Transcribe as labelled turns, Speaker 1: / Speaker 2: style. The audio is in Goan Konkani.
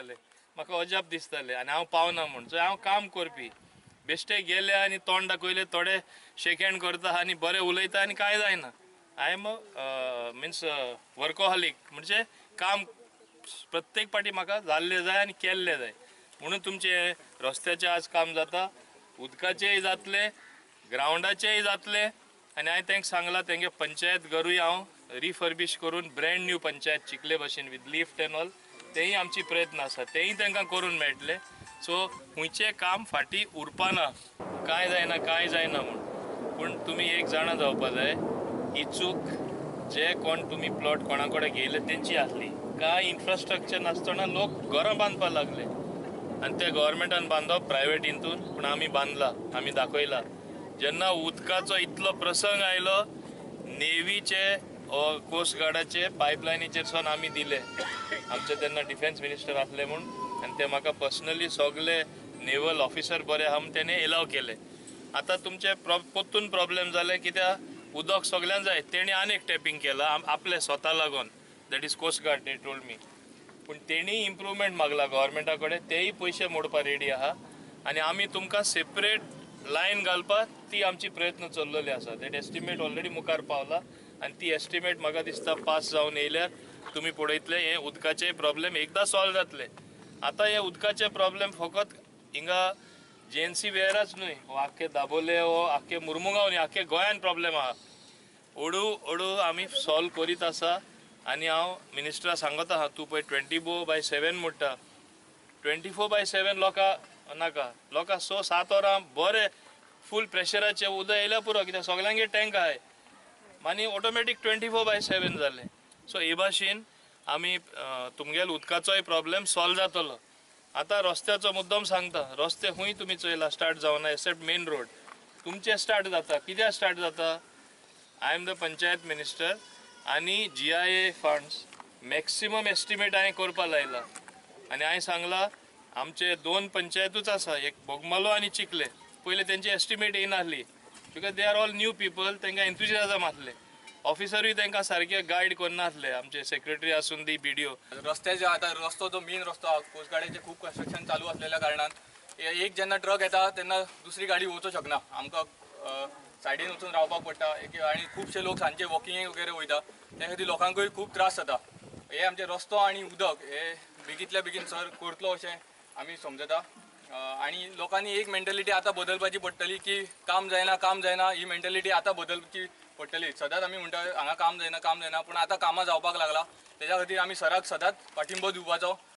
Speaker 1: जालें, म्हाका अजाप दिसतालें आनी हांव पावना म्हूण. सो हांव काम करपी, बेश्टे गेले आनी तोंड दाखयलें, थोडे शेक हँड करता आनी बरें उलयता आनी कांय जायना. I am means workaholic, म्हणजे काम प्रत्येक पाटी म्हाका जाल्लें जाय आनी केल्लें जाय. म्हणून तुमचें रस्त्याचें आज काम जाता, उदकाचेंय जातलें, ग्रावंडाचेंय जातलें. आनी हांवें तांकां सांगलां, तेंगे पंचायत घरूय हांव रिफर्बीश करून ब्रँड न्यू पंचायत चिखले भाशेन विथ लिफ्ट एंड ऑल, तेंय आमची प्रयत्न आसा, तेंय तांकां करून मेळटलें. सो खंयचें काम फाटीं उरपाना, कांय जायना कांय जायना म्हूण. पूण तुमी एक जाणा जावपा जाय, ही चूक जे कोण तुमी प्लॉट कोणा कडेन घेयले तेंची आसली. कांय इन्फ्रास्ट्रक्चर नासतना लोक घरां बांदपाक लागले आनी ते गव्हर्मेंटान बांदप प्रायवेट हितून, पूण आमी बांदला, आमी दाखयला. जेन्ना उदकाचो इतलो प्रसंग आयलो, नेवीचे कोस्ट गार्डाचे पायपलायनीचेर सावन आमी दिले. आमचे तेन्ना डिफेन्स मिनिस्टर आसले म्हूण, आनी ते म्हाका पर्सनली सगळे नेवल ऑफिसर बरे आहा म्हूण तेणे एलाव केले. आतां तुमचे परतून प्रॉब्लेम जाले, कित्याक उदक सगळ्यांक जाय. तेणी आनी एक टॅपींग केलां आपले स्वता लागून, that is coast guard, they told me. पूण तेणी इम्प्रुवमेंट मागला गव्हर्मेंटा कडेन, तेय पयशे मोडपा रेडी आहा आनी आमी तुमकां सेपरेट लायन घालपाक ती आमची प्रयत्न चल्लेली आसा. That estimate already मुखार पावला आनी ती एस्टिमेट म्हाका दिसता पास जावन येयल्यार तुमी पळयतले हे उदकाचे प्रॉब्लेम एकदां सॉल्व जातले. आतां हे उदकाचे प्रॉब्लेम फकत हिंगा जीएनसी वेराच न्हय, हो आख्खे दाबोले, हो आख्खे मुर्मुगांव न्हय, आख्खे गोंयान प्रॉब्लेम आहा. हळू हळू आमी सॉल्व करीत आसा. आनी हांव मिनिस्टरा सांगत आहा, तूं पळय 24/7 म्हणटा, 24/7 लोकां नाका, लोकां 6-7 वरां बरें फूल प्रेशराचें उदक येयल्यार पुरो, कित्याक सगल्यांगेर टँक आहाय आनी ऑटोमॅटीक 24/7 जालें. सो हे भाशेन आमी तुमगेलो उदकाचोय प्रॉब्लेम सॉल्व जातलो. आतां रस्त्याचो मुद्दम सांगता, रस्ते खंय तुमी चोयला स्टार्ट जावना एक्सेप्ट मेन रोड. तुमचे स्टार्ट जाता, कित्याक स्टार्ट जाता? I am the panchayat minister आनी GIA funds maximum estimate हांवें करपा लायला आनी हांवें सांगलां आमचे 2 पंचायतूच आसा, एक बोगमालो आनी चिखले. पयलीं तेंची estimate येयनासली because they are all new people, तांकां एन्थुजियाजम आसले, ऑफिसरूय तांकां सारके गायड करनासले, आमचे सेक्रेटरी आसून दी BDO.
Speaker 2: रस्त्याचे आतां रस्तो जो मेन रस्तो आहा, कोस्ट गार्डाचे खूब कन्स्ट्रक्शन चालू आसलेल्या कारणान एक जेन्ना ट्रक येता तेन्ना दुसरी गाडी वचूंक शकना, आमकां सायडीन वचून रावपाक पडटा. एक आनी खुबशे लोक सांजचे वॉकिंगेक वगैरे वयता, त्या खातीर लोकांकूय खूब त्रास जाता. हे आमचे रस्तो आनी उदक हे बेगींतल्या बेगीन सर करतलो अशें आमी समजता. आनी लोकांनी एक मेंटेलिटी आतां बदलपाची पडटली की काम जायना काम जायना, ही मेंटेलिटी आतां बदलची पडटली. सदांच आमी म्हणटा हांगा काम जायना काम जायना, पूण आतां कामां जावपाक लागला, तेज्या खातीर आमी सराक सदांच पाठिंबो दिवपाचो.